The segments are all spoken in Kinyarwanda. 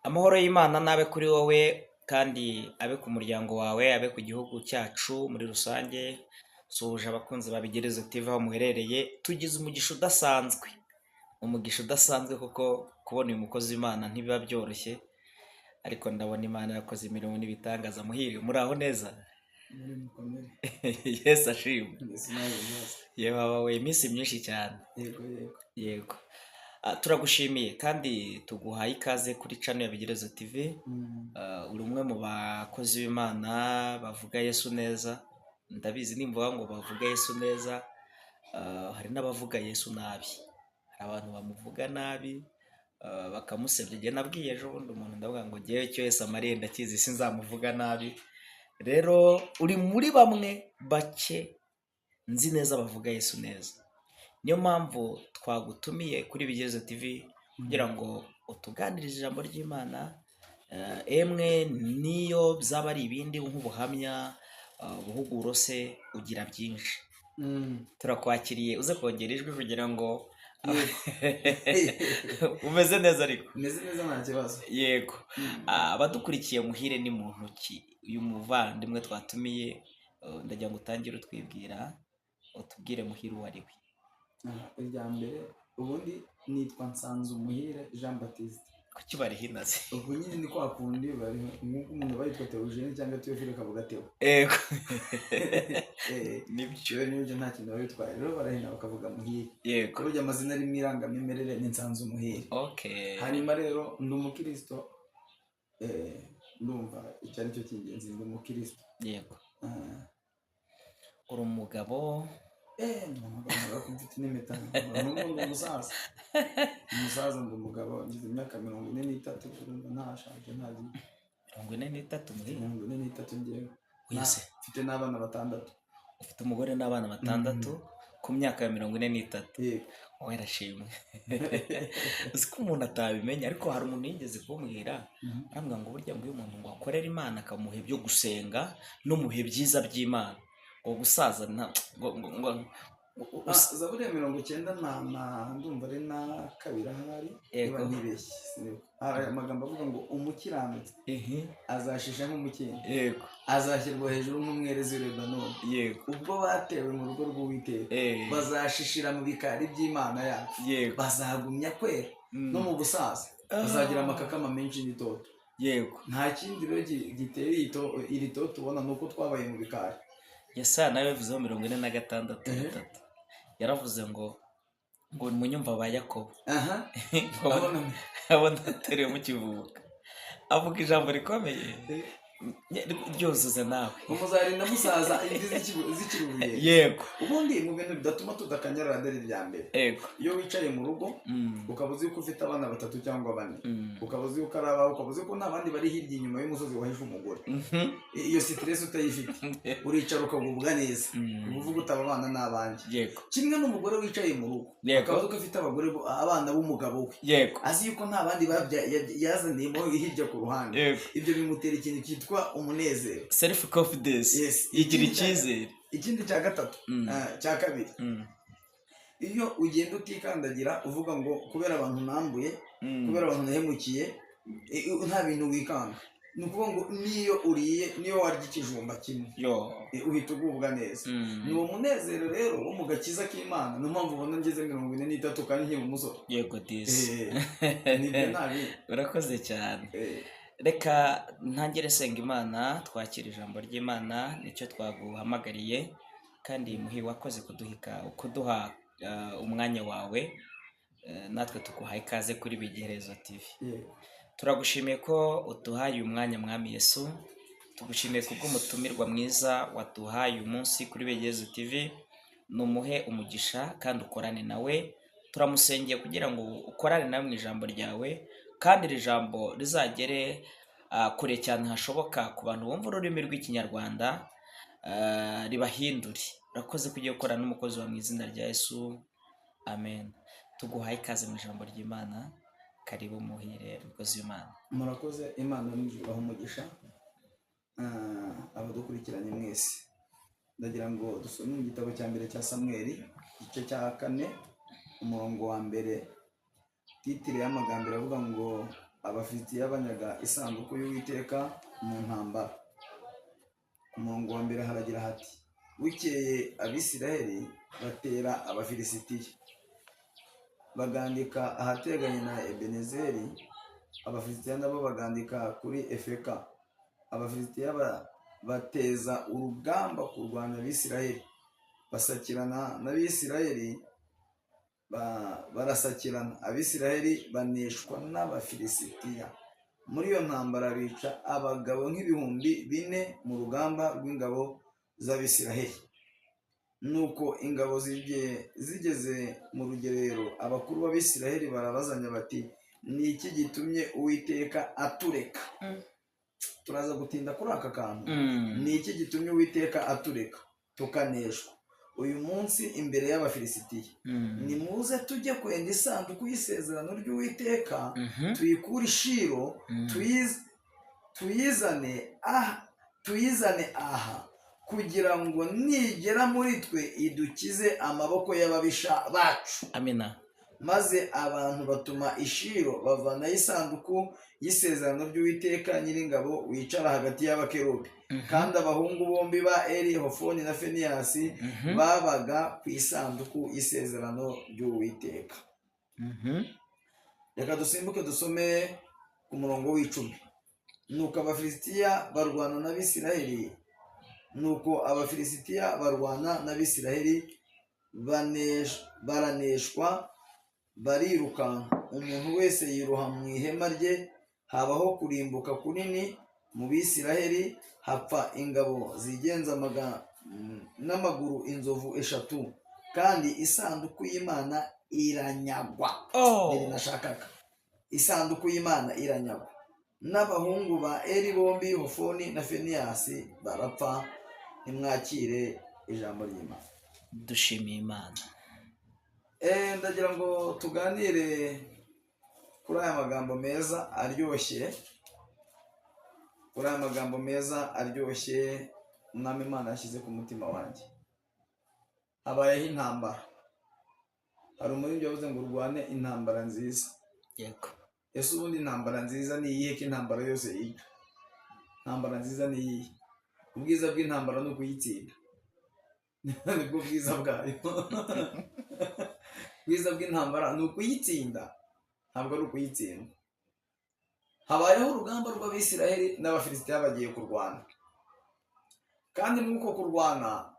Amahoro y'Imana n'abe kuri wowe kandi abe ku muryango wawe, abe ku gihugu cyacu muri rusange. Suhuje abakunzi ba Bigerezo TV aho muherereye, tugize umugisha udasanzwe. Umugisha udasanzwe kuko kubona uyu mukozi w'Imana ntibiba byoroshye, ariko ndabona Imana yakoze imirimo n'ibitangaza. Muhire, muraho neza? Muri mukomere. Yesu ashimwe. Ndetse nawe bibazo. Yewe we, iminsi myinshi cyane. Yego yego. Yego. Turagushimiye kandi tuguhaye ikaze kuri channel ya Bigerezo TV. Uri umwe mu bakozi b'Imana bavuga Yesu neza. Ndabizi nimvuga ngo bavuga Yesu neza, hari n'abavuga Yesu nabi. Hari abantu bamuvuga nabi, bakamusebya. Njye nabwiye ejo bundi umuntu, ndavuga ngo ngewe icyo Yesu amariye ndakizi, sinzamuvuga nabi. Rero uri muri bamwe bake nzi neza bavuga Yesu neza. Niyo mpamvu twagutumiye kuri Bigerezo TV kugira ngo utuganirize ijambo ry'Imana, emwe niyo byaba ari ibindi nk'ubuhamya, ubuhuguro se ugira byinshi. Turakwakiriye, uze kongera ijwi kugira ngo umeze neza ariko. Meze neza, nta kibazo. Yego. Abadukurikiye, Muhire ni muntu ki? Uyu muvandimwe twatumiye, ndagira ngo utangire utwibwira, utubwire Muhire uwo ari we. Irya mbere ubundi nitwa Nsanzumuhire Jean Baptiste. Kuki barihinaze? Ubwo nyine ni kwa kundi bari nk'uko umuntu aba yitwa Theogene cyangwa Theophile akavuga Theo. Nibyo. Rero nibyo, nta kintu biba bitwaye, rero barahina bakavuga Muhire. Burya amazina ari mu irangamimerere ni Nsanzumuhire. Hanyuma rero ndi umukristo, ndumva icyo ari cyo cy'ingenzi, ndi umukristo. Uri umugabo? Ni umugabo, ko mfite n'impeta. N'ubu ndi umusaza. Umusaza, ndi umugabo, ngize imyaka 43, urumva ntashaje, ntagiye. 43, Muhire? 43 ngewe. Oya se. Mfite n'abana batandatu. Ufite umugore n'abana batandatu ku myaka ya 43? Yego. Wowe irashimwe. Uzi ko umuntu atabimenya, ariko hari umuntu yigeze kumbwira, arambwira ngo burya ngo iyo umuntu ngo akorera Imana akamuha ibyo gusenga no mu bihe byiza by'Imana, ngo gusaza ngo Zaburi ya 90 na ndumva ari na kabiri ahari, niba ntibeshye, sinibuka. Hari amagambo avuga ngo umukiranutsi azashisha nk'umukindo, azashyirwa hejuru nk'umwerezi w'i Lebanoni. Ubwo batewe mu rugo rw'Uwiteka, bazashishira mu bikari by'Imana yacu. Bazagumya kwera no mu busaza, bazagira amakakama menshi n'itoto. Nta kindi rero gitera iri toto ubona, ni uko twabaye mu bikari. Yesaya nawe yabivuzeho 46 3, yaravuze ngo munyumva ba Yakobo, ngo abona ateruye mukivuka, avuga ijambo rikomeye ryuzuze nawe. Ngo muzarinda musaza imvi zikiri uruyenzi. Ubundi mu bintu bidatuma tudakanyarara dore irya mbere, iyo wicaye mu rugo, ukaba uzi ko ufite abana batatu cyangwa bane, ukaba uzi ko ari abawe, ukaba uzi ko nta bandi bari hirya inyuma y'umusozi wahishe umugore, iyo stress utayifite, uricara ukagubwa neza, uba uvuga uti aba bana ni abanjye. Kimwe n'umugore wicaye mu rugo, akaba azi ko afite abagore abana b'umugabo we, azi yuko nta bandi yazaniyemo hirya ku ruhande, ibyo bimutera ikintu cyitwa umunezero. Self confidence. Yes. Yigira icyizere. Ikindi cya gatatu, cya kabiri, iyo ugenda utikandagira uvuga ngo kubera abantu nambuye, kubera abantu nahemukiye, nta bintu wikanga. Ni ukuvuga ngo niyo uriye, niyo warya ikijumba kimwe, uhita ugubwa neza. Ni uwo munezero rero wo mu gakiza k'Imana, niyo mpamvu ubona ngeze 43 kandi nkiri umusore. Yego disi. Nibyo, nta bindi. Urakoze cyane. Reka ntangire senga Imana, twakira ijambo ry'Imana, nicyo twaguhamagariye. Kandi Muhi, wakoze kuduha umwanya wawe, natwe tuguhaye ikaze kuri Bigerezo TV. Turagushimiye ko uduhaye uyu mwanya, Mwami Yesu. Tugushimiye kubw'umutumirwa mwiza waduhaye uyu munsi kuri Bigerezo TV. Numuhe umugisha kandi ukorane nawe. Turamusengeye kugira ngo ukorane nawe mu ijambo ryawe, kandi iri jambo rizagere kure cyane hashoboka ku bantu bumva ururimi rw'Ikinyarwanda, ribahindure. Urakoze ko ugiye gukorana n'umukozi wawe, mu izina rya Yesu, amen. Tuguhaye ikaze mu ijambo ry'Imana. Karibu Muhire, mukozi w'Imana. Murakoze, Imana n'ijuru ibahe umugisha. Abadukurikiranye mwese, ndagira ngo dusome mu gitabo cya mbere cya Samweli, igice cya 4, umurongo wa mbere. Titre y'amagambo iravuga ngo Abafilisitiya banyaga isanduku y'Uwiteka mu ntambara. Ku murongo wa 1 haragira hati: bukeye Abisiraheli batera Abafilisitiya, bagandika ahateganye na Ebenezeri, Abafilisitiya nabo bagandika kuri Efeka. Abafilisitiya bateza urugamba kurwanya Abisiraheli, basakirana n'Abisiraheli, barasakirana. Abisiraheli baneshwa n'Abafilisitiya. Muri iyo ntambara bica abagabo nk'ibihumbi 4 mu rugamba rw'ingabo z'Abisiraheli. Nuko ingabo zigeze mu rugerero, abakuru b'Abisiraheli barabazanya bati: ni iki gitumye Uwiteka atureka? Turaza gutinda kuri aka kantu. Ni iki gitumye Uwiteka atureka tukaneshwa uyu munsi imbere y'Abafilisitiya? Nimuze tujye kwenda isanduku y'isezerano ry'Uwiteka, tuyikure i Shilo, tuyizane aha, kugira ngo nigera muri twe idukize amaboko y'ababisha bacu. Amina. Maze abantu batuma i Shilo, bavanayo isanduku y'isezerano ry'Uwiteka Nyiringabo wicara hagati y'abakerubi. Kandi abahungu bombi ba Eli, Hofoni na Feniyasi, babaga ku isanduku y'isezerano ry'Uwiteka. Reka dusimbuke dusome ku murongo w'10. Nuko Abafilisitiya barwana n'Abisiraheli, nuko Abafilisitiya barwana n'Abisiraheli, baraneshwa, barirukanka, umuntu wese yiroha mu ihema rye. Habaho kurimbuka kunini mu Bisiraheli, hapfa ingabo zigenza n'amaguru inzovu 3, kandi isanduku y'Imana iranyagwa. Oh. Nashakaga isanduku y'Imana iranyagwa, n'abahungu ba Eli bombi, Hofoni na Feniyasi, barapfa. Nimwakire ijambo ry'Imana. Dushimiye Imana. Ndagira ngo tuganire kuri aya magambo meza aryoshye, kuri aya magambo meza aryoshye Umwami Imana yashyize ku mutima wanjye. Habayeho intambara. Hari umuririmbyi wavuze ngo urwane intambara nziza. Yego. Ese ubundi intambara nziza ni iyihe, ko intambara yose yica? Intambara nziza ni iyihe? Ubwiza bw'intambara ni ukuyitsinda, nibwo bwiza bwayo. Ubwiza bw'intambara ni ukuyitsinda, ntabwo ari ukuyitsinda. Habayeho urugamba rw'Abisiraheli n'Abafilisitiya, bagiye kurwana. Kandi muri uko kurwana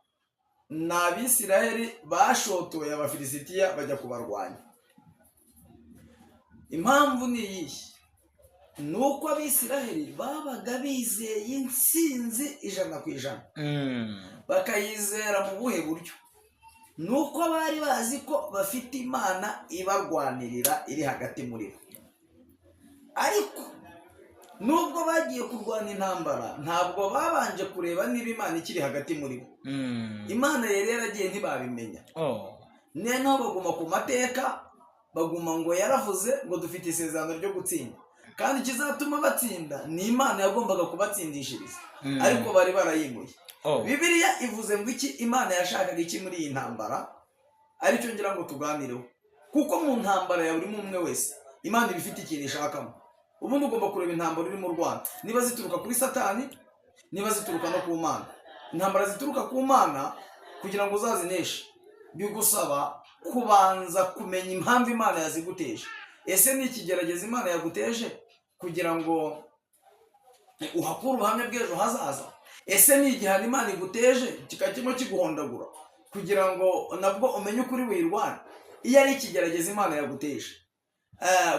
ni Abisiraheli bashotoye Abafilisitiya bajya kubarwanya. Impamvu ni iyihe? Ni uko Abisiraheli babaga bizeye intsinzi 100%. Bakayizera mu buhe buryo? Ni uko bari bazi ko bafite Imana ibarwanirira iri hagati muri bo. Ariko nubwo bagiye kurwana intambara, ntabwo babanje kureba niba Imana ikiri hagati muri bo. Imana yari yaragiye ntibabimenya. Noneho baguma ku mateka, baguma ngo yaravuze ngo dufite isezerano ryo gutsinda, kandi ikizatuma batsinda ni Imana yagombaga kubatsindishiriza, ariko bari barayimuye. Bibiliya ivuze ngo iki? Imana yashakaga iki muri iyi ntambara? Aricyo ngira ngo tuganireho, kuko mu ntambara ya buri umwe wese Imana iba ifite ikintu ishakamo. Ubundi ugomba kureba intambara uri mu Rwanda, niba zituruka kuri Satani, niba zituruka no ku Mana. Intambara zituruka ku Mana, kugira ngo uzazineshe bigusaba kubanza kumenya impamvu Imana yaziguteje. Ese ni ikigeragezo Imana yaguteje kugira ngo uhakure ubuhamya bw'ejo hazaza? Ese ni igihano Imana iguteje kikaba kirimo kiguhondagura kugira ngo nabwo umenye ukuri wirwana? Iyo ari ikigeragezo Imana yaguteje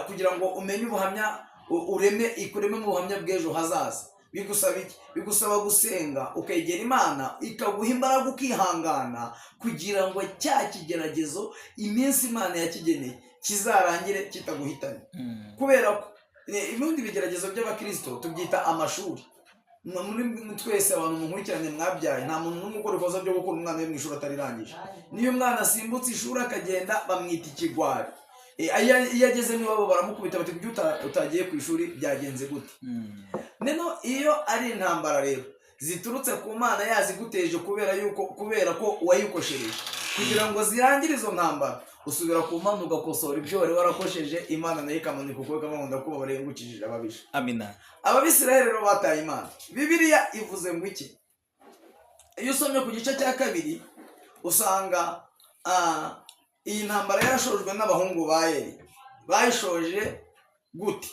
kugira ngo umenye ubuhamya, ureme ikureme mu buhamya bw'ejo hazaza, bigusaba iki? Bigusaba gusenga, ukegera Imana, ikaguha imbaraga, ukihangana kugira ngo cya kigeragezo iminsi Imana yakigeneye kizarangire kitaguhitanye. Kubera ko ibindi bigeragezo by'abakirisito tubyita amashuri. Muri twese abantu munkurikirane mwabyaye, nta muntu n'umwe ukora ikosa ryo gukura umwana we mu ishuri atarirangije. Niyo umwana asimbutse ishuri akagenda, bamwita ikigwari. Iyo ageze n'iwabo baramukubita bati: "Kuki utagiye ku ishuri? Byagenze gute?" Neno iyo ari intambara rero ziturutse ku Mana yaziguteje kubera yuko, kubera ko wayikoshereje. Kugira ngo zirangire izo ntambara, usubira ku Mana ugakosora ibyo wari warakosheje, Imana nayo ikamanika ukuboko ikavuga ngo ndakubabariye, ngukijije ababisha. Amina. Ababisirayeli rero bataye Imana. Bibiliya ivuze ngo iki? Iyo usomye ku gice cya 2 usanga iyi ntambara yarashojwe n'abahungu ba Eri. Bayishoje gute?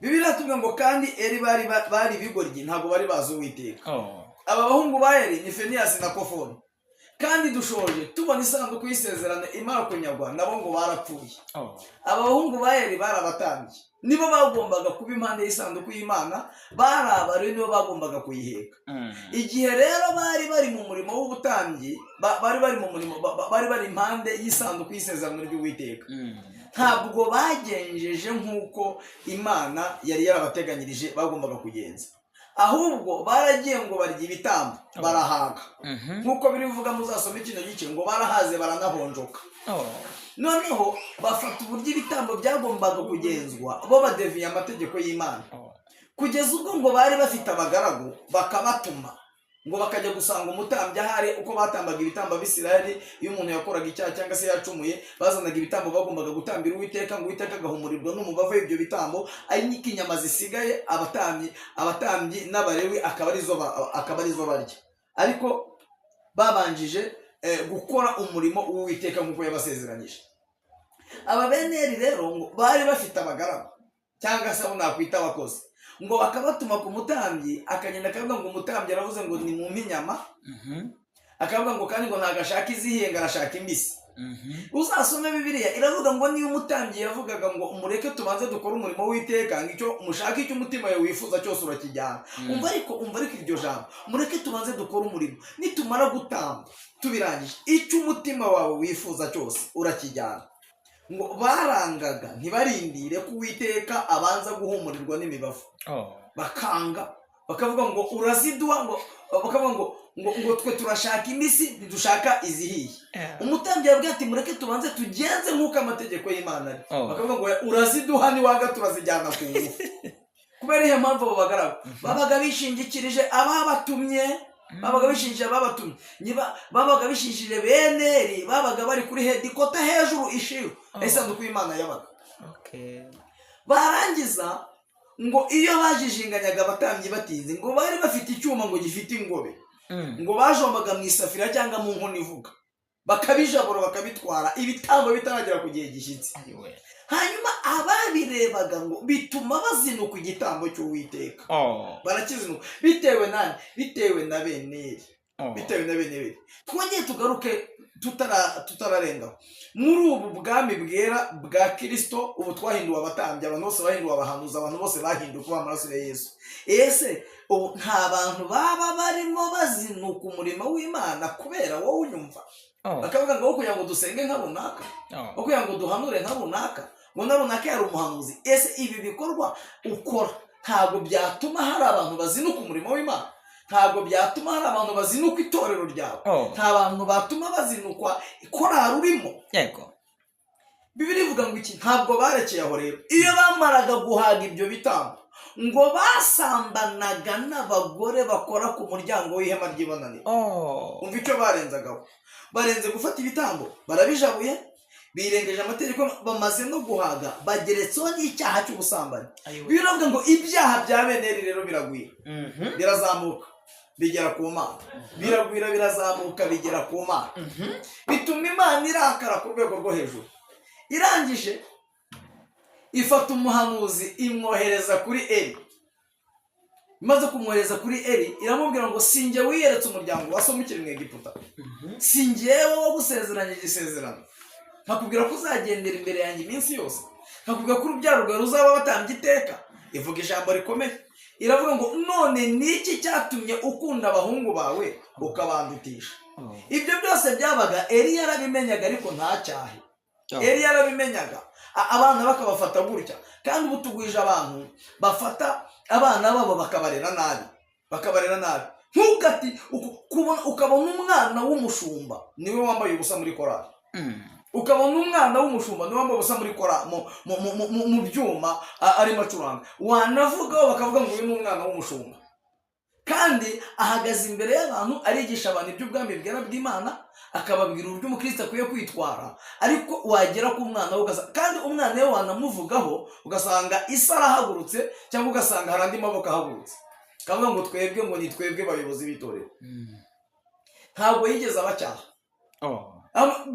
Bibiliya tubwira ngo kandi Eri bari ibigoryi, ntabwo bari bazi Uwiteka. Aba bahungu ba Eri ni Feniyasi na Kofoni. Kandi dushoje tubona isanduku y'isezerano imara kunyagwa, nabo ngo barapfuye. Aba bahungu ba Eri bari abatambyi, nibo bagombaga kuba impande y'isanduku y'Imana, bari abari nibo bagombaga kuyiheka. Igihe rero bari bari mu murimo w'ubutambyi, bari bari mu murimo, bari bari impande y'isanduku y'isezerano ry'Uwiteka, ntabwo bagenjeje nk'uko Imana yari yarabateganyirije bagombaga kugenza, ahubwo baragiye ngo barya ibitambo barahaga. Nk'uko biri bivuga, muzasome kino gice, ngo barahaze baranahonjoka. Noneho bafata uburyo ibitambo byagombaga kugenzwa, bo badeviye amategeko y'Imana, kugeza ubwo ngo bari bafite abagaragu bakabatuma ngo bakajya gusanga umutambyi ahari. Uko batambaga ibitambo Abisirayeli, iyo umuntu yakoraga icyaha cyangwa se yacumuye, bazanaga ibitambo bagombaga gutambira Uwiteka, ngo Uwiteka agahumurirwa n'umubavu w'ibyo bitambo, ariko inyama zisigaye abatambyi n'Abalewi akaba arizo barya, ariko babanjije gukora umurimo w'Uwiteka nk'uko yabasezeranyije. Aba beneri rero ngo bari bafite abagaragu cyangwa se abo nakwita abakozi, ngo bakabatuma ku mutambyi, akagenda akavuga ngo umutambyi aravuze ngo ni mumpe inyama, akavuga ngo kandi ngo ntabwo ashaka izihiye, ngo arashaka imbisi. Uzasome Bibiliya, iravuga ngo niyo umutambyi yavugaga ngo mureke tubanze dukore umurimo w'Iteka, ngo icyo mushaka, icyo umutima wawe wifuza cyose urakijyana. Umva ariko iryo jambo, mureke tubanze dukore umurimo, nitumara gutamba tubirangije, icyo umutima wawe wifuza cyose urakijyana. Ngo barangaga ntibarindire ko Uwiteka abanza guhumurirwa n'imibavu. Bakanga bakavuga ngo uraziduha, ngo bakavuga ngo twe turashaka imbisi, ntidushaka izihiye. Umutambyi yabwiye ati mureke tubanze tugenze nk'uko amategeko y'Imana ari. Bakavuga ngo uraziduha, niwanga turazijyana ku ngufu. Kubera iyo mpamvu, abo bagaragu babaga bishingikirije ababatumye, babaga bishingikirije ababatumye. Niba babaga bishingikirije beneri, babaga bari kuri headquarter hejuru ishiru, isanduku y'Imana yabaga. Barangiza ngo iyo bajijinganyaga abatambyi batinze, ngo bari bafite icyuma ngo gifite ingobe, ngo bajombaga mu isafuriya cyangwa mu nkono ivuga, bakabijabura bakabitwara ibitambo bitaragera ku gihe gishyitse. Ayiwe. Hanyuma ababirebaga ngo bituma bazinuka igitambo cy'Uwiteka. Barakizinuka bitewe nani? Bitewe na beneri. Bitewe na beneri. Twongeye tugaruke tutararengaho. Muri ubu bwami bwera bwa Kirisito, ubu twahinduwe abatambyi, abantu bose bahinduwe abahanuzi, abantu bose bahinduwe kuba amaraso ya Yesu. Ese ubu nta bantu baba barimo bazinuka umurimo w'Imana kubera wowe unyumva? Bakavuga ngo kugira ngo dusenge nka runaka, aho kugira ngo duhanure nka runaka, ngo na runaka yari umuhanuzi. Ese ibi bikorwa ukora ntabwo byatuma hari abantu bazinuka umurimo w'Imana? Ntabwo byatuma hari abantu bazinuka itorero ryawe? Nta bantu batuma bazinukwa korari urimo? Yego. Bibiliya ivuga ngo iki? Ntabwo barekeye aho rero. Iyo bamaraga guhaga ibyo bitambo, ngo basambanaga n'abagore bakora ku muryango w'ihema ry'ibonaniro. Umva icyo barenzagaho. Barenze gufata ibitambo barabijabuye, birengeje amategeko, bamaze no guhaga, bageretseho n'icyaha cy'ubusambanyi. Ayiwe. Biravuga ngo ibyaha bya beneri rero biragwira, birazamuka bigera ku Mana, biragwira birazamuka bigera ku Mana, bituma Imana irakara ku rwego rwo hejuru. Irangije ifata umuhanuzi imwohereza kuri Eri. Imaze kumwohereza kuri Eri, iramubwira ngo sinjye wiyeretse umuryango wa so mukiri mu Egiputa? Si njyewe wagusezeranyije isezerano, nkakubwira ko uzagendera imbere yanjye iminsi yose, nkakubwira ko urubyaro rwawe ruzaba batambye iteka? Ivuga ijambo rikomeye, iravuga ngo none ni iki cyatumye ukunda abahungu bawe ukabandutisha? Ibyo byose byabaga Eri yarabimenyaga, ariko ntacyahe. Eri yarabimenyaga, abana bakabafata gutya. Kandi ubu tugwije abantu bafata abana babo bakabarera nabi, bakabarera nabi. Ntugati ukabona umwana w'umushumba niwe wambaye ubusa muri korali, ukabona umwana w'umushumba niwe wambaye ubusa muri kora mu byuma arimo acuranga, wanavugaho bakavuga ngo uyu ni umwana w'umushumba. Kandi ahagaze imbere y'abantu, arigisha abantu iby'ubwami bwera bw'Imana, akababwira uburyo umukristo akwiye kwitwara. Ariko wagera ku mwana we kandi umwana we wanamuvugaho, ugasanga isi arahagurutse, cyangwa ugasanga hari andi maboko ahagurutse, kavuga ngo twebwe, ngo ni twebwe bayobozi b'itorero. Ntabwo yigeze abacyaha.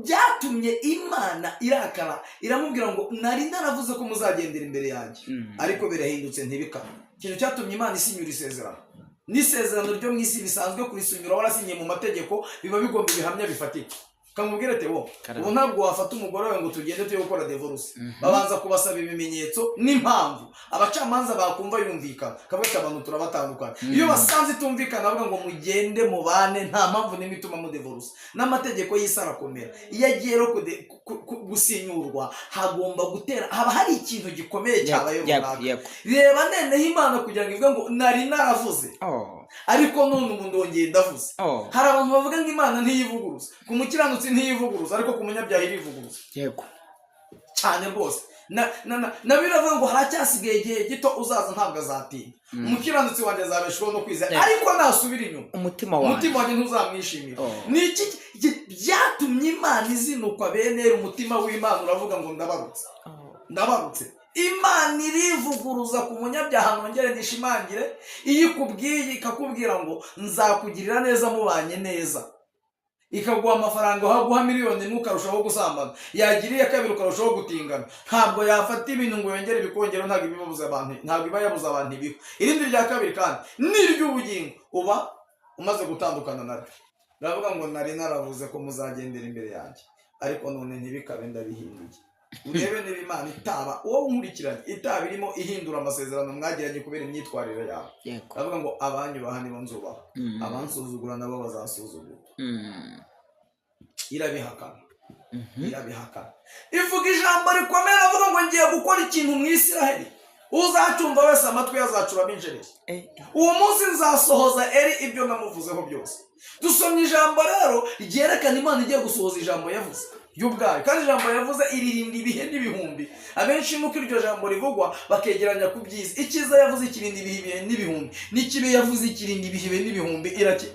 Byatumye Imana irakara, iramubwira ngo nari naravuze ko muzagendera imbere yanjye, ariko birahindutse, ntibikabe. Ikintu cyatumye Imana isinyura isezerano, n'isezerano ryo mu isi bisanzwe kurisinyura warasinyiye mu mategeko, biba bigomba ibihamya bifatika. Kamubwire Teo, Karame. ubu ntabwo wafata umugore wawe ngo tugende tujye gukora divorce. Babanza kubasaba ibimenyetso n'impamvu, abacamanza bakumva yumvikana, kavuga ati abantu turabatandukana. Iyo basanze itumvikana, bavuga ngo mugende mubane, nta mpamvu n'imwe ituma mudivorce. N'amategeko y'isi arakomera. Iyo agiye rero gusinyurwa, hagomba gutera, haba hari ikintu gikomeye cyabaye runaka. Reba noneho Imana kugira ngo ivuge ngo nari naravuze, ariko none ubu ndongeye ndavuze. Hari abantu bavuga ngo Imana ntiyivuguruza. Ku mukiranutsi ntiyivuguruza, ariko ku munyabyaha irivuguruza. Cyane rwose. Na biravuga ngo haracyasigaye igihe gito, uzaza ntabwo azatinda. Umukiranutsi wanjye azabeshwaho no kwizera, ariko nasubira inyuma, umutima wanjye umutima wanjye ntuzamwishimira. Oh. Ni iki byatumye Imana izinukwa bene? Umutima w'Imana uravuga ngo ndabarutse. Ndabarutse. Imana irivuguruza ku munyabyaha. Nongere nishimangire, iyo ikubwiye, ikakubwira ngo nzakugirira neza mubanye neza, ikaguha amafaranga, aho guha 1 miliyoni ukarushaho gusambana, yagira iya kabiri ukarushaho gutingana. Ntabwo yafata ibintu ngo yongere ibikongero, ntabwo ibibabuza abantu, ntabwo iba yabuze abantu ibiho. Irindi rya kabiri kandi ni iry'ubugingo, uba umaze gutandukana naryo. Ndavuga ngo nari naravuze ko muzagendera imbere yanjye, ariko none ntibikabe, ndabihinduye. Urebe niba Imana itaba, wowe unkurikiranye, itaba irimo ihindura amasezerano mwagiranye kubera imyitwarire yawe. Ndavuga ngo abanyubaha nibo nzubaha, abansuzugura nabo bazasuzugura. Irabihakana. Irabihakana, ivuga ijambo rikomeye, avuga ngo ngiye gukora ikintu mu Isiraheli, uzacyumva wese amatwi yazacuramo injereri. Uwo munsi nzasohoza Eri ibyo namuvuzeho byose. Dusomye ijambo rero ryerekana Imana igiye gusohoza ijambo yavuze y'ubwayo, kandi ijambo yavuze iririnda ibihe n'ibihumbi. Abenshi nuko iryo jambo rivugwa bakegeranya ku byiza. Icyiza yavuze ikirinda ibihe n'ibihumbi, n'ikibi yavuze ikirinda ibihe n'ibihumbi. Iraki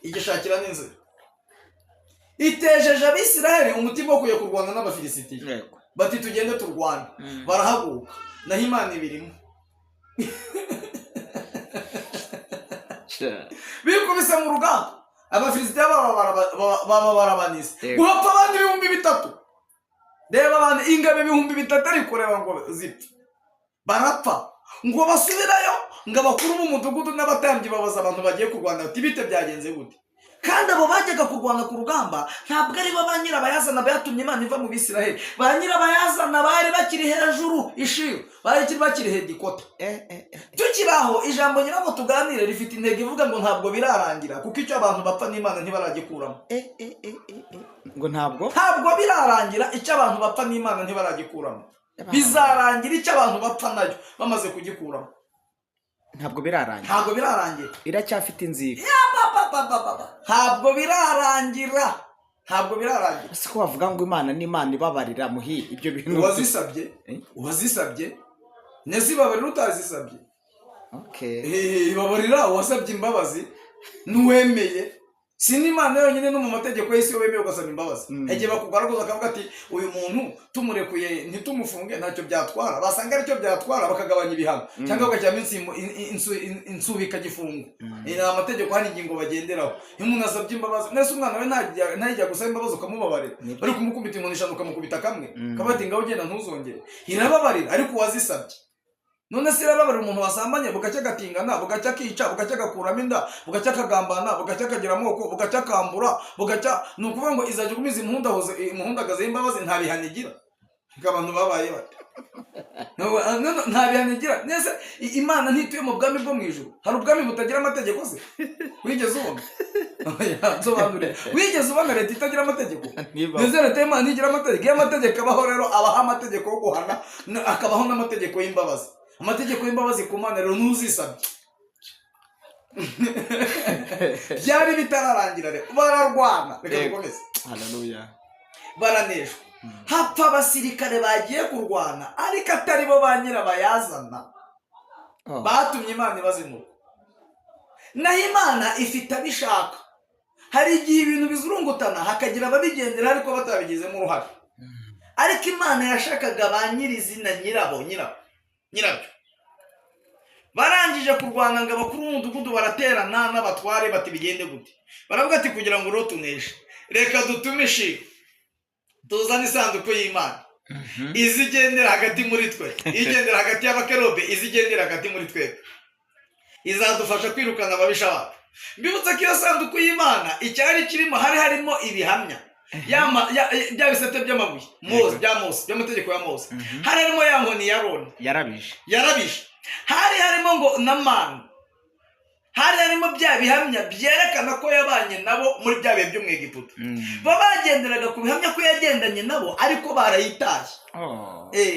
igishakira n'inzira. Itejeje Abisiraheli umutima wo kujya kurwana n'Abafilisitiya. Bati tugende turwane. Barahaguruka, naho Imana ibirimo. Bikubise mu rugamba, Abafilisitiya baba barabanize. Guhapfa abandi 3000. Reba abantu, ingabo 3000, ariko reba ngo zipfa, barapfa. Ngo basubirayo, ngo abakuru b'umudugudu n'abatambyi babaza abantu bagiye kurwana bati bite, byagenze gute? Kandi abo bajyaga kurwana ku rugamba ntabwo ari bo ba nyirabayazana batumye Imana iva mu Bisiraheli. Ba nyirabayazana bari bakiri hejuru ishiru, bari bakiri headquarter. Tukiri aho, ijambo nyiramo tuganire rifite intego ivuga ngo ntabwo birarangira, kuko icyo abantu bapfa n'Imana ntibaragikuramo. Ngo ntabwo Ntabwo birarangira. Icyo abantu bapfa n'Imana ntibaragikuramo. Bizarangira icyo abantu bapfa nayo bamaze kugikuramo. Ntabwo birarangira. Ntabwo birarangira. Iracyafite inzika. Pa, pa, pa, pa. Ntabwo birarangira, ntabwo birarangira. Si ko bavuga ngo Imana ni Imana ibabarira muhi, ibyo bintu Uwazisabye. Eh? Uwazisabye ntizibabarira utazisabye. Ibabarira uwasabye imbabazi n'uwemeye. Si n'Imana yonyine, no mu mategeko y'isi iyo wemeye ugasaba imbabazi, igihe bakugaragaza bakavuga ati uyu muntu tumurekuye ntitumufunge ntacyo byatwara, basanga aricyo byatwara bakagabanya ibihano, cyangwa bagashyiramo insubikagifungo. Ni amategeko, hari ingingo bagenderaho. Iyo umuntu asabye imbabazi nese, umwana we ntajya gusaba imbabazi ukamubabarira? Bari kumukubita inkoni 5, ukamukubita kamwe, ukavuga ati ngaho ugenda ntuzongere. Irababarira ariko uwazisabye. None se irababarira umuntu wasambanye, bugacya agatingana, bugacya akica, bugacya agakuramo inda, bugacya akagambana, bugacya akagira amoko, bugacya akambura, bugacya? Ni ukuvuga ngo izajya igumiza impuhundagaze y'imbabazi, nta bihano igira. Ariko abantu babaye bate? No, nta bihano igira. Nese Imana ntituye mu bwami bwo mu ijuru? Hari ubwami butagira amategeko se wigeze ubona? Oya, nsobanurire, wigeze ubona leta itagira amategeko? Niba Neze leta y'Imana ntigira amategeko? Iyo amategeko abaho rero, abaho amategeko yo guhana, akabaho n'amategeko y'imbabazi. Amategeko y'imbabazi ku Mana rero ntuzisabye. Byari bitararangira rero, bararwana. Reka dukomeze. Haleluya. Baraneshwa, hapfa abasirikare bagiye kurwana, ariko atari bo ba nyirabayazana batumye Imana ibazinuka. Naho Imana ifite abishaka. Hari igihe ibintu bizurungutana hakagira ababigendera ariko batabigizemo uruhare. Ariko Imana yashakaga ba nyirizina, nyirabo, nyirabyo. Barangije kurwana ngo abakuru b'umudugudu baraterana n'abatware, bati bigende gute? Baravuga ati kugira ngo rero tuneshe, reka dutume Ishilo tuzane isanduku y'Imana, izigendera hagati muri twe, igendera hagati y'abakerobe, izigendera hagati muri twe, izadufasha kwirukana ababisha bacu. Mbibutsa ko iyo sanduku y'Imana icyari kirimo, hari harimo ibihamya, bya bisate by'amabuye Mose, bya Mose, by'amategeko ya Mose. Hari harimo ya nkoni ya Aroni yarabije. Yarabije. Hari harimo ngo na manu, hari harimo bya bihamya byerekana ko yabanye nabo muri bya bihe byo mu Egiputa. Bo bagenderaga ku bihamya ko yagendanye nabo, ariko barayitaye.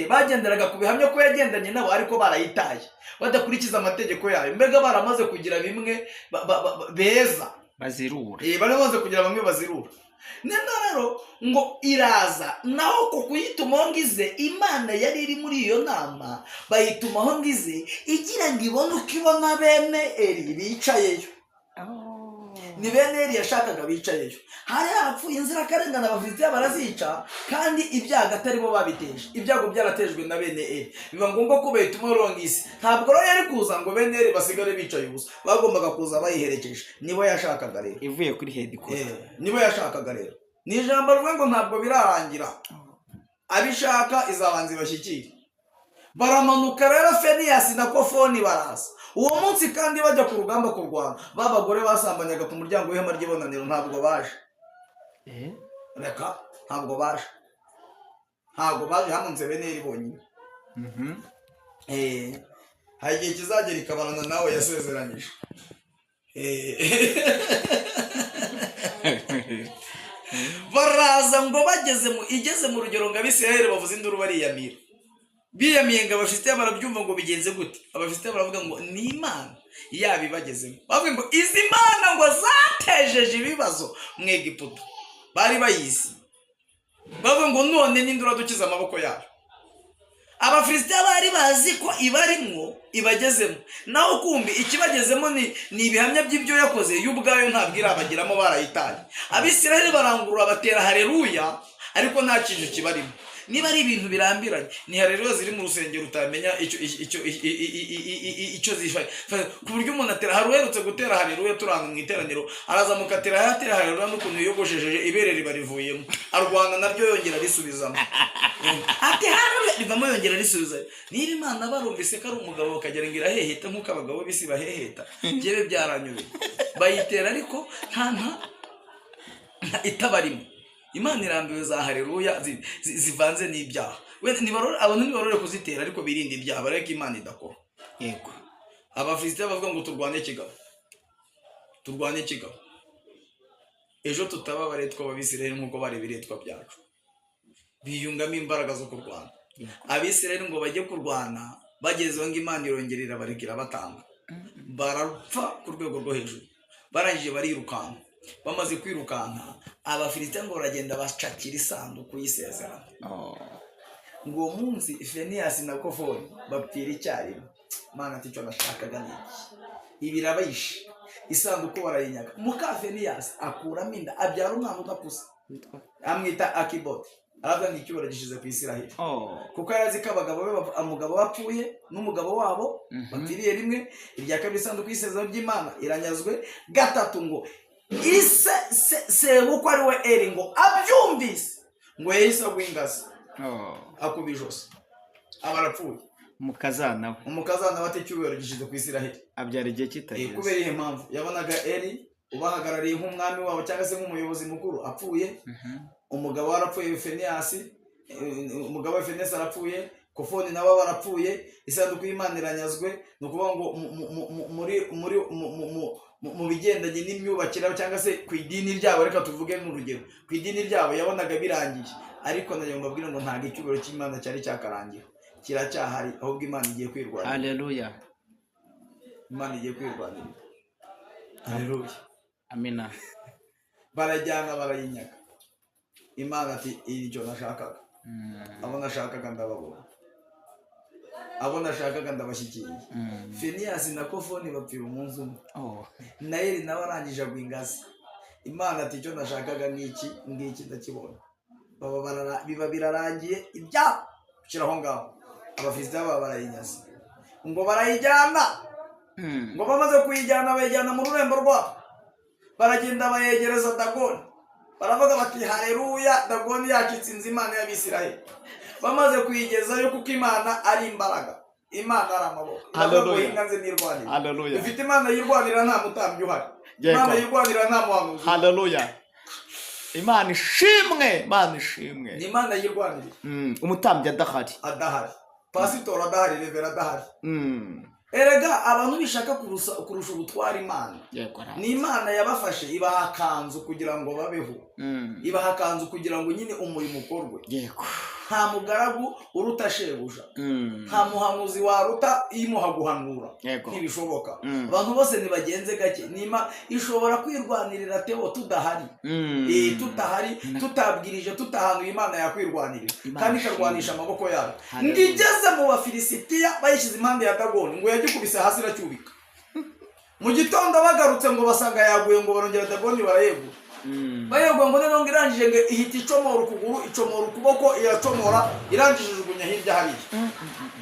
Bagenderaga ku bihamya ko yagendanye nabo, ariko barayitaye, badakurikiza amategeko yayo. Mbega baramaze kugira bimwe beza bazirura. Bari bamaze kugira bamwe bazirura. None rero ngo iraza, naho ku kuyitumaho ngo ize, Imana yari iri muri iyo nama, bayitumaho ngo ize igira ngo ibone uko ibona bene Eri bicayeyo. Ni bene Eri yashakaga bicayeyo. Hari harapfuye inzirakarengane, Abafilisitiya barazica, kandi ibyago atari bo babiteje, ibyago byaratejwe na bene Eri. Biba ngombwa ko bayitumaho rero ngo ize. Ntabwo rero yari kuza ngo bene Eri basigare bicaye ubusa, bagombaga kuza bayiherekeje. Nibo yashakaga rero. Ivuye kuri headquarter. Nibo yashakaga rero. Ni ijambo rivuga ngo ntabwo birarangira, abishaka izabanza ibashyikire. Baramanuka rero, Feniyasi na Kofoni baraza uwo munsi, kandi bajya ku rugamba kurwana. Ba bagore basambanyaga ku muryango w'ihema ry'ibonaniro ntabwo baje. Reka, ntabwo baje, ntabwo baje. Hamunze bene Eri bonyine. Hari igihe kizagera ikabarana nawe yasezeranyije. Baraza ngo bageze mu igeze mu rugero ngo Abisirayeli bavuze induru bariyamira, biyamiye ngo Abafilisitiya barabyumva ngo bigenze gute? Abafilisitiya baravuga ngo ni Imana yaba ibagezemo. Bavuga ngo izi mana ngo zatejeje ibibazo mu Egiputa, bari bayizi. Bavuga ngo none ninde uradukiza amaboko yayo? Abafilisitiya bari bazi ko ibarimwo, ibagezemo, naho kumbi ikibagezemo ni ibihamya by'ibyo yakoze, yo ubwayo ntabwo irabagiramo, barayitaye. Abisirayeli barangurura batera hareruya, ariko nta kintu kibarimo. Niba ari ibintu birambiranye, ni hareruya ziri mu rusengero utamenya icyo zifashe, ku buryo umuntu atera. Hari uherutse gutera hareruya turanga mu iteraniro, arazamuka atera atera hareruya n'ukuntu yiyogoshesheje, ibere riba rivuyemo, arwana naryo yongera arisubizamo, ati hareruya rivamo, yongera arisubiza. Niba Imana barumvise ko ari umugabo bakagira ngo iraheheta nk'uko abagabo b'isi baheheta, byebe byaranyobeye. Bayitera ariko nta itabarimo. Imana irambiwe za hareruya zivanze n'ibyaha. Abantu ntibarore kuzitera, ariko birinde ibyaha, barebe ko Imana idakora. Yego. Abafilisitiya bavuga ngo turwane kigabo, turwane kigabo, ejo tutaba abaretwa b'Abisirayeli nk'uko bari ibiretwa byacu. Biyungamo imbaraga zo kurwana. Abisirayeli ngo bajye kurwana, bagezeho ngo Imana irongera irabareka, irabatanga, barapfa ku rwego rwo hejuru. Barangije barirukanka, bamaze kwirukanka Abafilisitiya ngo baragenda bacakira isanduku y'isezerano. Ngo uwo munsi Feniyasi na Kofoni bapfira icyarimwe. Mana ati icyo nashakaga ni iki? Ibi irabayishe, isanduku barayinyaga. Muka Feniyasi akuramo inda, abyara umwana udakuze, amwita Akiboti. Aravuga ngo icyubahiro gishize ku Isiraheli, kuko yari azi ko abagabo be umugabo bapfuye n'umugabo wabo bapfiriye rimwe. Irya kabiri, isanduku y'isezerano ry'Imana iranyazwe. Gatatu, ngo ise sebukwe ari we Eri ngo abyumvise, ngo yahise agwa ingazi, akuba ijosi, aba arapfuye. Umukazana we. Umukazana we ati icyubahiro gishize ku Isiraheli. Abyara igihe kitageze. Kubera iyo mpamvu yabonaga Eri ubahagarariye nk'umwami wabo cyangwa se nk'umuyobozi mukuru apfuye, umugabo we arapfuye Feniyasi, umugabo we Feniyasi arapfuye, Kofoni nabo barapfuye, isanduku y'Imana iranyazwe. Ni ukuvuga ngo mu bigendanye n'imyubakire cyangwa se ku idini ryabo, reka tuvuge nk'urugero ku idini ryabo, yabonaga birangiye. Ariko nagira ngo mbabwire ngo ntabwo icyubahiro cy'Imana cyari cyakarangira, kiracyahari, ahubwo Imana igiye kwirwanira. Haleluya. Imana igiye kwirwanirira. Haleluya. Amina. Barajyana barayinyaga. Imana ati icyo nashakaga, abo nashakaga ndababona. Abo nashakaga ndabashyikiriye. Finiyasi na Kofoni bapfira umunsi umwe. Na Eli nawe arangije agwa ingazi. Imana ati: "Icyo nashakaga ngiki, ngiki ndakibona." Biba birarangiye, ibyabo shyira aho ngaho. Abafilisitiya baba barayinyaze, ngo barayijyana. Ngo bamaze kuyijyana, bayijyana mu rurembo rwabo, baragenda bayegereza Dagoni, baravuga bati: "Hareruya, Dagoni yacu itsinze Imana y'Abisiraheli." Bamaze kuyigezayo, kuko Imana ari imbaraga, Imana ari amaboko. Iravuga ngo: Hallelujah. "Hinga nze nirwanire." Haleluya. Ifite Imana yirwanira, nta mutambyi uhari. Imana yirwanira, nta muhanuzi. Haleluya, Imana ishimwe, Imana ishimwe. Ni Imana yirwanira. Umutambyi adahari. Adahari, pasitori adahari, revera adahari. Erega abantu bishaka kurusha ubutwara Imana. Ni Imana yabafashe, ibaha akanzu kugira ngo babeho, ibaha akanzu kugira ngo nyine umurimo ukorwe. Nta mugaragu uruta shebuja. Nta muhanuzi waruta imuha guhanura. Ntibishoboka. Abantu bose nibagenze gake. Nima ishobora kwirwanirira Teo tudahari. Tutahari, tutabwirije, tutahanuye, Imana yakwirwanirira. Imana kandi ishimwe. ikarwanisha amaboko yayo. Hallelujah. Ngo igeze mu Bafilisitiya, bayishyize impande ya Dagoni, ngo yagikubise hasi iracyubika. Mu gitondo bagarutse, ngo basanga yaguye, ngo barongera Dagoni barayegura. Bayegura, ngo noneho ngo irangije, ngo ihita icomora ukuguru, icomora ukuboko, iracomora, irangije ijugunya hirya hariya.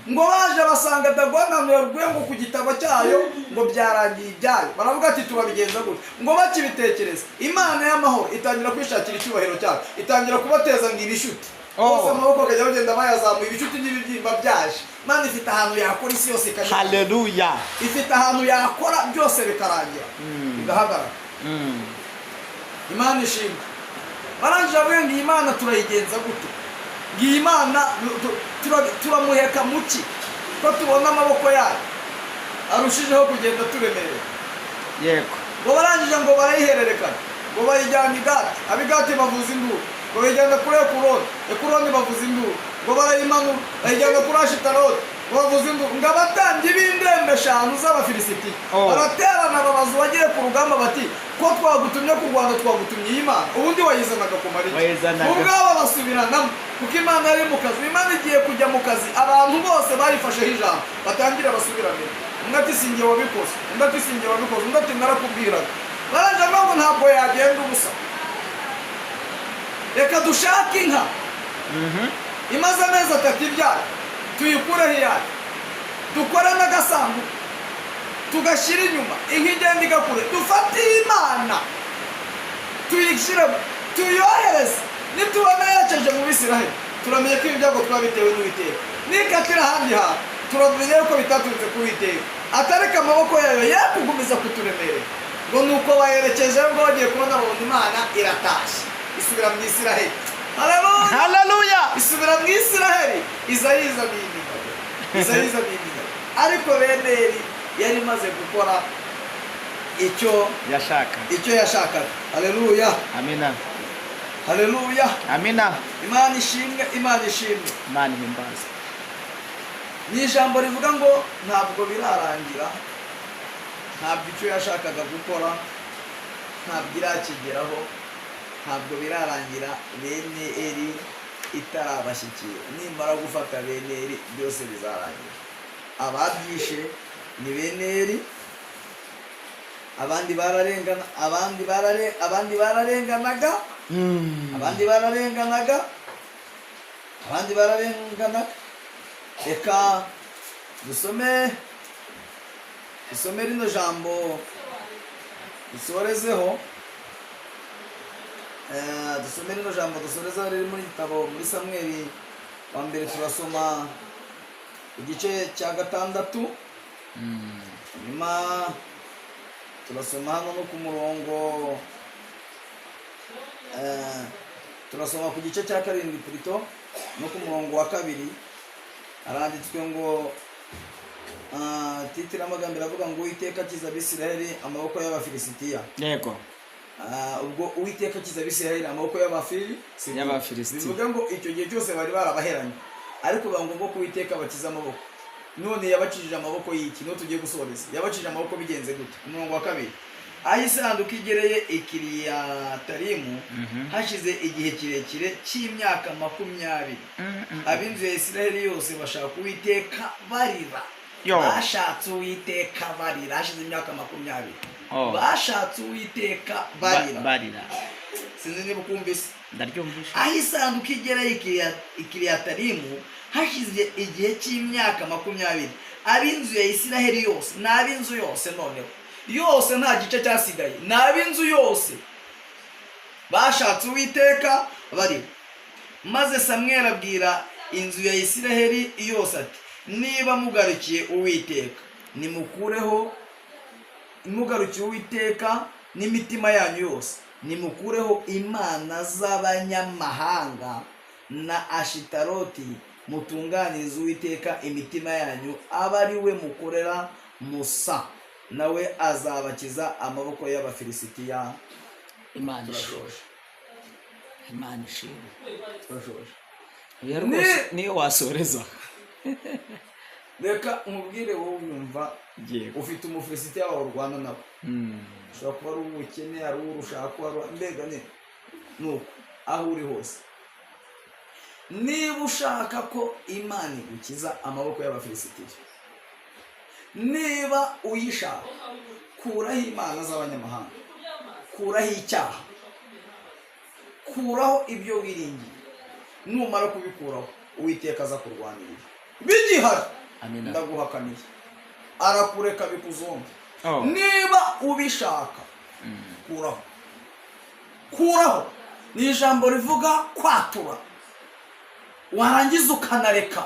Ngo baje basanga Dagoni ahantu yaguye, ngo ku gitabo cyayo, ngo byarangiye ibyayo. Baravuga ati: "Turabigenza gutya." Ngo bakibitekereza, Imana y'amahoro itangira kwishakira icyubahiro cyayo, itangira kubateza ngo ibishuti. Bose amaboko akajya bagenda bayazamuye, ibishuti n'ibibyimba byaje. Imana ifite ahantu yakora isi yose ikanyura. Haleluya. Ifite ahantu yakora byose bikarangira, bigahagarara. Imana ishimwe. Barangije bavuga ngo: "Iyi Mana turayigenza gute? Ngo iyi Mana turamuheka muki, ko tubona amaboko yayo arushijeho kugenda turemereye?" Ngo barangije, ngo barayihererekanya, ngo bayijyana i Gati. Ab'Igati bavuza induru. Ngo bayijyana kuri Ekuroni, Ekuroni bavuza induru. Ngo barayimanura, bayijyana kuri Ashitaroti, ngo bavuza induru. Ngo abatambyi b'indembe eshanu z'Abafilisitiya baraterana, babaza uwagiye ku rugamba bati: "Ko twagutumye kurwana, twagutumye iyi Mana, ubundi wayizanaga kumara iki?" Wayizanaga. Ubwabo basubiranamo, kuko Imana yari mu kazi. Imana igiye kujya mu kazi, abantu bose bayifasheho ijambo, batangira basubiranira. Umwe ati: "Sinjye wabikoze." Undi ati: "Sinjye wabikoze." Undi ati: "Narakubwiraga." Baranje avuga ngo: "Ntabwo yagenda ubusa, reka dushake inka imaze amezi 3 ibyara, tuyikureho iyayo, dukore n'agasanduku tugashyira inyuma, inka igenda igakure, dufate Imana tuyishyiremo, tuyohereze. Nitubona yerekeje mu Bisiraheli, turamenye ko ibi byago twabitewe n'Uwiteka. Nikatira ahandi hantu, turamenya yuko bitaturutse ku Uwiteka, atareka amaboko yayo ye kugumiza kuturemerera." Ngo nuko bayerekeje, ngo bagiye kubona babona Imana iratashye, isubira mu Isiraheli. Haleluya! Haleluya. Isubira mu Isiraheli, iza yizaniye iminyago, iza yizaniye iminyago. Ariko bene Eli yari imaze gukora icyo yashaka. Icyo yashakaga. Haleluya! Amina. Haleluya! Amina. Imana ishimwe, Imana ishimwe. Imana ihimbaza. Ni ijambo rivuga ngo ntabwo birarangira, ntabwo icyo yashakaga gukora ntabwo irakigeraho, ntabwo birarangira bene Eri itarabashyikira. Nimara gufata bene Eri, byose bizarangira. Ababyishe ni bene Eri. Abandi bararengana, abandi bararenganaga, abandi bararenganaga, abandi bararenganaga. Reka dusome rino jambo dusorezeho. Dusome rino jambo dusorezeho, riri muri gitabo muri Samweli wa mbere. Turasoma igice cya 6, nyuma turasoma hano no ku murongo, turasoma ku gice cya 7 purito, no ku murongo wa 2. Haranditswe ngo, titre y'amagambo iravuga ngo: "Uwiteka akiza Abisirayeli amaboko y'Abafilisitiya." Ubwo Uwiteka akiza Abisirayeli amaboko y'Abafilisitiya. Y'Abafilisitiya. Bivuga ngo icyo gihe cyose bari barabaheranye, ariko biba ngombwa ko Uwiteka abakiza amaboko. None yabakijije amaboko y'iki? Niho tugiye gusoreza. Yabakijije amaboko bigenze gute? Umurongo wa 2. Aho isanduku igereye i Kiriyatarimu, hashize igihe kirekire cy'imyaka 20, ab'inzu ya Isiraheli yose bashaka Uwiteka barira. Yo. Bashatse Uwiteka barira, hashize imyaka 20. Oh. Bashatse Uwiteka barira. Barira. Sinzi niba ukumvise. Ndaryumvishe. Aho isanduku igereye i Kiriyatarimu, hashize igihe cy'imyaka 20, ab'inzu ya Isiraheli yose, ni ab'inzu yose noneho yose, nta gice cyasigaye, ni ab'inzu yose bashatse Uwiteka barira. Maze Samweli abwira inzu ya Isiraheli yose ati: "Niba mugarukiye Uwiteka, nimukureho, mugarukiye Uwiteka n'imitima yanyu yose, nimukureho imana z'abanyamahanga na Ashitaroti, mutunganirize Uwiteka imitima yanyu, abe ari we mukorera musa, nawe azabakiza amaboko y'Abafilisitiya." Imana ishimwe. Turashoje. Imana ishimwe. Turashoje. Oya rwose, niyo wasoreza. Reka nkubwire, wowe wumva, ufite Umufilisitiya wawe urwana nawe. Ushobora kuba ari uw'ubukene, ari uw'urushako, ari mbega ni nuko aho uri hose, niba ushaka ko Imana igukiza amaboko y'Abafilisitiya, niba uyishaka, kuraho imana z'abanyamahanga, kuraho icyaha, kuraho ibyo wiringiye. Numara kubikuraho, Uwiteka aza kurwanirira. Bigihari, Amina. ndaguhakaniye, arakureka bikuzonga. Oh. Niba ubishaka, kuraho. Kuraho ni ijambo rivuga kwatura, warangiza ukanareka,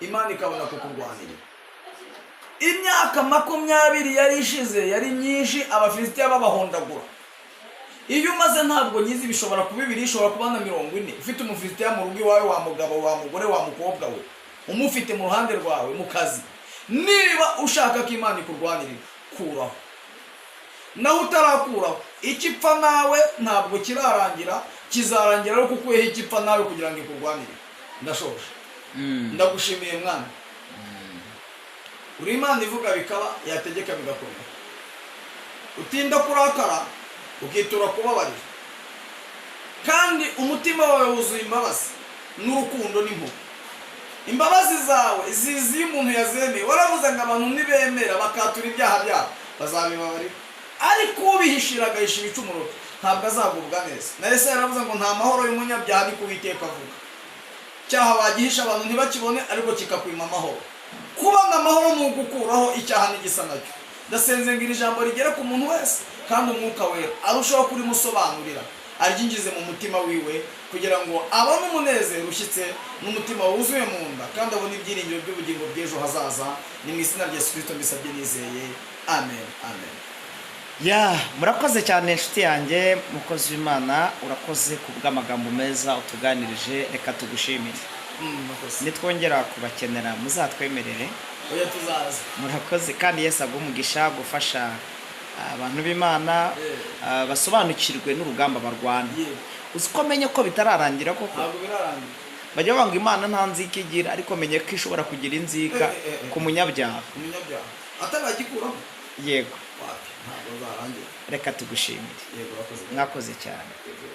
Imana ikabona kukurwanirira. Imyaka 20 yari ishize, yari myinshi, Abafilisitiya babahondagura. Iyo umaze, ntabwo nyizi, bishobora kuba 2, ishobora kuba na 40, ufite Umufilisitiya mu rugo iwawe, wa mugabo, wa mugore, wa mukobwa we, umufite mu ruhande rwawe mu kazi. Niba ushaka ko Imana ikurwanirira, kuraho. Naho utarakuraho, icyo ipfa nawe ntabwo kirarangira, kizarangira ariko ukuyeho icyo ipfa nawe kugira ngo ikurwanire. Ndashoje. Ndagushimiye mwana, uri Imana ivuga bikaba, yategeka bigakorwa, utinda kurakara, ukitura kubabarira, kandi umutima wawe wuzuye imbabazi n'urukundo n'impuhwe. Imbabazi zawe zizi iyo umuntu yazemeye. Waravuze ngo abantu nibemera bakatura ibyaha byabo, bazabibabarira, ariko ubihishira agahisha ibicumuro ntabwo azagubwa neza. Na Yesu yaravuze ngo nta mahoro y'umunyabyaha, ni Uwiteka avuga. Icyaha wagihisha abantu ntibakibone, ariko kikakwima amahoro. Kubona amahoro ni ugukuraho icyaha n'igisa nacyo. Ndasenze ngo iri jambo rigere ku muntu wese, kandi Umwuka Wera arushaho kurimusobanurira, aryinjize mu mutima wiwe, kugira ngo abone umunezero ushyitse n'umutima wuzuye mu nda, kandi abone ibyiringiro by'ubugingo bw'ejo hazaza. Ni mu izina rya Yesu Kirisito mbisabye nizeye, amen, amen. Ya, murakoze cyane inshuti yanjye, mukozi w'Imana, urakoze ku bw'amagambo meza utuganirije. Reka tugushimire. Murakoze. Nitwongera kubakenera muzatwemerere. Oya, tuzaza. Murakoze, kandi Yesu aguhe umugisha gufasha abantu b'Imana basobanukirwe n'urugamba barwana. Uzi ko menye ko bitararangira koko? Ntabwo birarangira. Bajya bavuga ngo Imana nta nzika igira, ariko menye ko ishobora kugira inzika ku munyabyaha. Umunyabyaha ataragikuraho. Yego. Wapi, ntabwo azarangira. Reka tugushimire. Yego, urakoze. Mwakoze cyane. Yego.